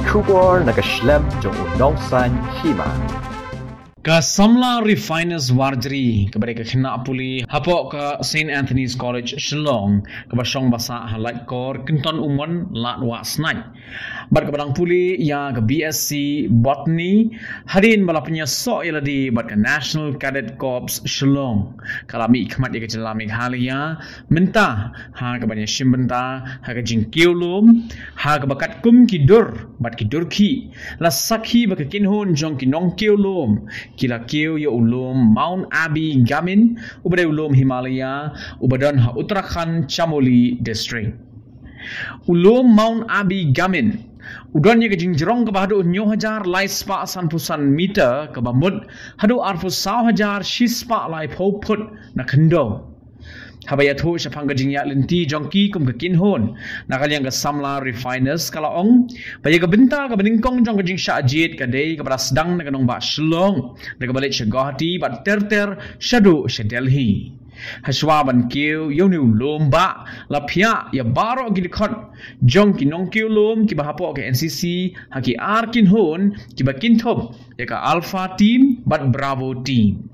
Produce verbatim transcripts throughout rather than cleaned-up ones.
Khubor na ka shlem jong u nongsan hima. Ka samla Refiners Warjri, kaba dei ka khynnah pule hapoh ka Saint Anthony's College Shillong, kaba shong basah ha Laitkor, Kynton Umon, Ladwah Snaid, bad kaba dang pule ïa ka B S C Botany, hadien ba la pynïasoh ïa lade bad ka National Cadet Corps Shillong, ka la mihkhmat ïa ka jylla Meghalaya mynta ha kaba ïashim bynta ha ka jingkiew lum, ha kaba katkum ki dur bad ki dur khih, la sakhi ba ka kynhun jong ki nongkiew lum ki la kiew ïa u lum Mount Abbey Gamin, uba dei u lum Himalaya, uba don ha Uttarakhand, Chamoli District. U lum Mount Abbey Gamin u don ïa ka jingjrong kaba haduh hynñiew hajar lai spah sanphew san meter, kaba mut haduh arphew saw hajar shi spah laiphew phut na khyndew. Haba ïathuh shaphang ka jingïaid lynti jong ki kum ka kynhun, na ka liang ka samla Refiners ka la ong ba ïa ka bynta kaba nyngkong jong ka jingshah jied ka dei kaba la sdang na ka nongbah Shillong, da kaba leit sha Guwahati bad ter ter shaduh sha Delhi. Hashwa ban kiew ïa une u lum bah, la phiah ïa baroh ki dkhot jong ki nongkiew lum kiba hapoh ka N C C ha ki ar kynhun kiba kynthup ïa ka Alpha Team bad Bravo Team.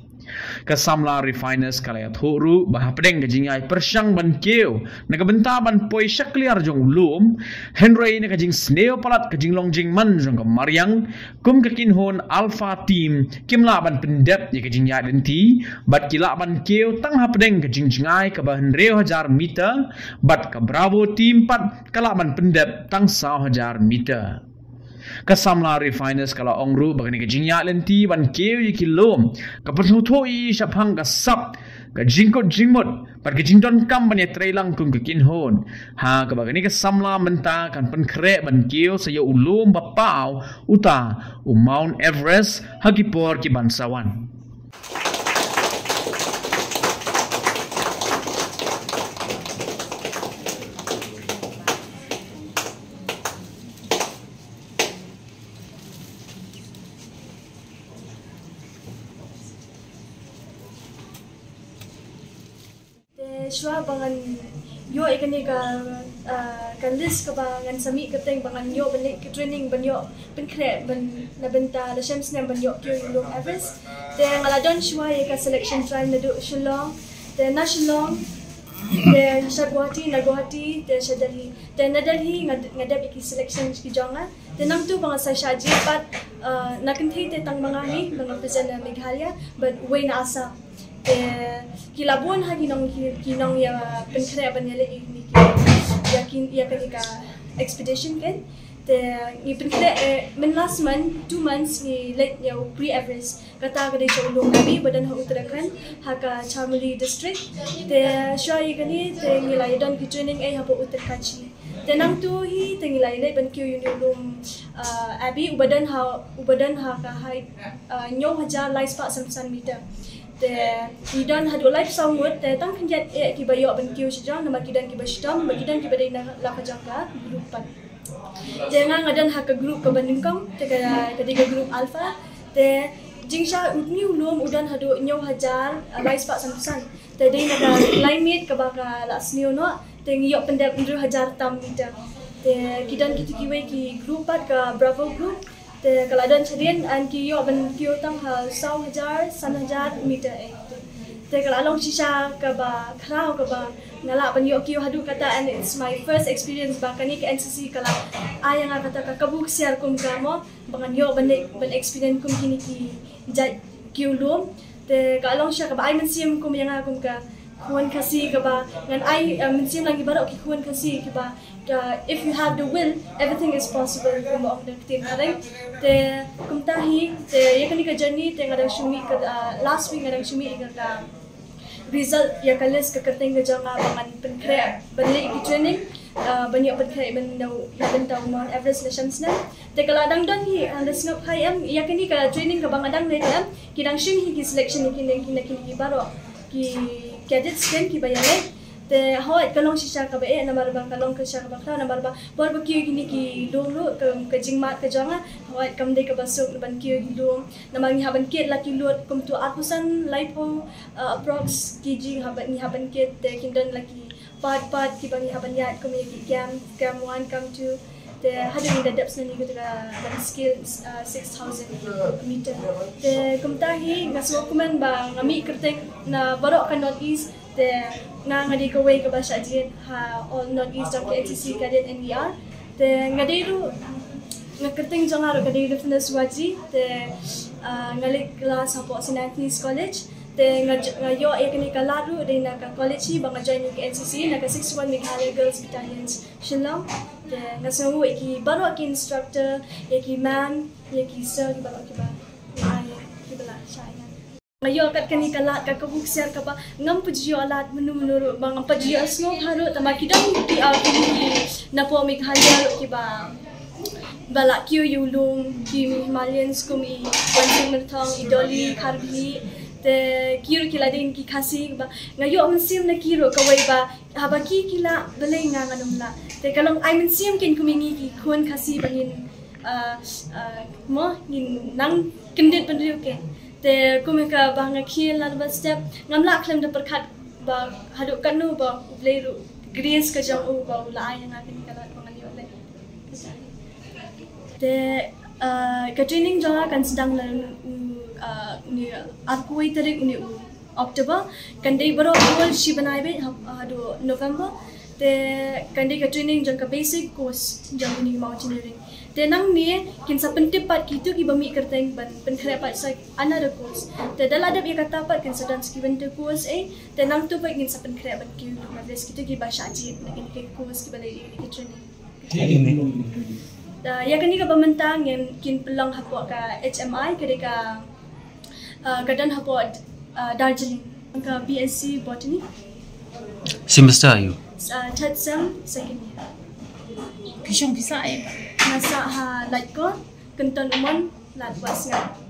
Ka samla Refiners ka la ïathuh ruh ba hapdeng ka jingïai pyrshang ban kiew na ka bynta ban poi shakliar jong u lum, hynrei na ka jingsniew palat ka jinglong jingman jong ka mariang, kum ka kynhun Alpha Team kim lah ban pyndep ïa ka jingïaid lynti, bad ki lah ban kiew tang hapdeng ka jingjngai kaba hynriew hajar meter, bad ka Bravo Team pat ka lah ban pyndep tang saw hajar meter. Ka samla Refiners ka la ong ruh ba kane ka jingïaid lynti ban kiew ïa ki lum ka pynthut ïa i shaphang ka sap, ka jingkut jingmut bad ka jingdonkam ban ïatreilang kum ka kynhun, ha kaba kane ka samla mynta kan pynkhreh ban kiew sa ïa u lum ba paw, uta u Mount Everest, ha ki por ki ban sa wan. Te shuwa ba ngan ïoh ïa kane ka, ah, ka list kaba ngan submit kyrteng ba ngan ïoh ban leit ka training ban ïoh pynkhreh ban na bynta la shem snem ban ïoh kiew ïa u lum Everest. Te nga la don shuwa ïa ka selection trial naduh Shillong. Te na Shillong, te sha Guwahati, na Guwahati, te sha Delhi. Te na Delhi nga, nga dep ïa ki selection ki jong nga. Te nangtu ba nga sa shah jied pat, ah, na kynthei te tang ma nga hi ba nga present na Meghalaya, bad uwei na Assam. Te ki la bun ha ki nong, ki, ki nong ïa pynkhreh ban ïaleit ïa kine ki, ïa ki, ïa kane ka expedition kan. Te ngi pynkhreh, eh, myn last month, two months ngi leit ïa u pre-Everest. Kata ka dei sha u lum Abbey ba don ha Uttarakhand, ha ka Chamoli district. Te shuwa ïa kane te ngi la ïa don ki training ei hapoh Uttarkashi. Te nangtu hi te ngi la ïa leit ban kiew ïa une u lum, ah, Abbey uba don ha, uba don ha ka height, ah, hynñiew hajar lai spah sanphew san meter. Te ngi don haduh laiphew saw ngut, te tang khyndiat eh kiba ïoh ban kiew shajrong namar ki don kiba shitom bad ki don kiba dei na la ka jong ka group pat. Te nga nga don ha ka group kaba nyngkong, te ka, ka dei ka group Alpha. Te jingshah une u lum u don haduh hynñiew hajar, ah, lai spah sanphew san. Te dei na ka climate kaba ka la sniew noh, te ngi ïoh pyndep hynriew hajar tam meter. Te ki don kito kiwei ki group pat, ka Bravo group. Te ka la don shadien, and ki ïoh ban kiew tang ha saw hajar, san hajar meter eh. Te ka la long shisha kaba khraw kaba nga lah ban ïoh kiew haduh katta, and it's my first experience ba kane ka N C C ka la ai ïa nga kata ka kabu ksiar kum ka mo, ba ngan ïoh ban, ban experience kum kine ki jait kiew lum. Te ka long shisha kaba ai mynsiem kum ïa nga kum ka khun Khasi kaba ngan ai, eh, mynsiem lang ïa baroh ki khun Khasi kiba, uh, if you have the will, everything is possible, kumba ong da ka ktien Kharen. Te kumta hi, te ïa kane ka journey te nga dang shu mih ka, uh, last week nga dang shu mih ka, ka result ïa ka list ka kyrteng ka jong nga ba ngan pynkhreh ban leit ki training, uh, ban ïoh pynkhreh ban da u, na bynta u Mount Everest la shem snem. Te ka la dang don hi, uh, la sngap hi em, ïa kane ka training kaba nga dang leit em, ki dang shim hi ki selection ïa kine, kine, kine ki baroh ki cadets kan kiba ïaleit. Te hooid ka long shisha kaba eh namar ba ka long ka shisha kaba khraw namar ba por ba kiew kine ki lum ruh ka, ka jingmad ka jong nga hooid kam dei kaba suk ban kiew ki lum namar ngi hap ban kit la ki lut kumto arphew san laiphew, uh, approx kg hap ban, ngi hap ban kit te kin don la ki part part kiba ngi hap ban ïaid kum ïa ki cam, cam one, cam two. Te hadien ngi da dep sngewthuh ïa kata ka scale, uh, six thousand meter. Te kumta hi nga sngewkmen ba nga mih kyrteng na baroh ka North East. Te nga nga dei kawei kaba shah jied ha All North East jong ka N C C Cadet N V R. Te nga dei ruh, nga kyrteng jong nga ruh ka dei Riffness Waji. Te, uh, nga leh klas hapoh Saint Anthony's College. Te nga, nga ïoh ïa kane ka lad ruh dei na ka college hi ba nga join ïa ka N C C na ka sixty-one Meghalaya Girls Battalion Shillong. Te nga sngew ïa ki baroh ki instructor, ïa ki ma'am, ïa ki sir, ki baroh kiba la ai, kiba la shah ïa nga. Nga ïoh kat kane ka lad ka kabu ksiar kaba ngam pat ju ïoh lad mynno mynno ruh, ba ngam pat ju ïoh sngew bha ruh, tangba ki don ki, ah, ki, ki napoh Meghalaya ruh kiba, ba la kiew ïa u lum, ki Himalayan kum i Wanjing Myrthong, i Dolly Kharbhi. Te ki ruh ki la dei ki Khasi ba nga ïoh mynsiem na ki ruh kawei ba haba ki ki lah, balei nga ngam lah. Te ka long ai mynsiem kein kum ïa ngi ki khun Khasi ba ngin, ah, ah, mo, ngin nang kyndit bynriew kein. Te kum ïa kaba nga khie lad ba step, ngam lah khlem da pyrkhat ba haduh katno ba U Blei ruh, grace ka jong u ba u la ai ïa nga kane ka lad ba ngan ïoh leh. Te, uh, ka training jong nga kan sdang na u, uh, une arphew tarik une u October. Kan dei baroh kawei shi bnai beit ha, haduh November. Te kan dei ka training jong ka basic course jong une mountaineering. Te nangne kin sa pyntip pat kito kiba mih kyrteng ban pynkhreh pat sa another course. Te da la dep ïa kata pat kin sa don sa ki winter course, eh. Te nangta pat kin sa pynkhreh ban kiew ïa kito kiba shah jied na kine ki course kiba la ïa kine ki training. Uh, ïa kane kaba mynta ngin kin pynlong hapoh ka H M I, ka dei ka, uh, ka don hapoh, uh, Darjeeling, ka B S C Botany. Semester aïu? Uh, third sem, second year. Phi shong phi sah ei? Nga sah ha Laitkor, Kynton Umon, Lad West Sngap.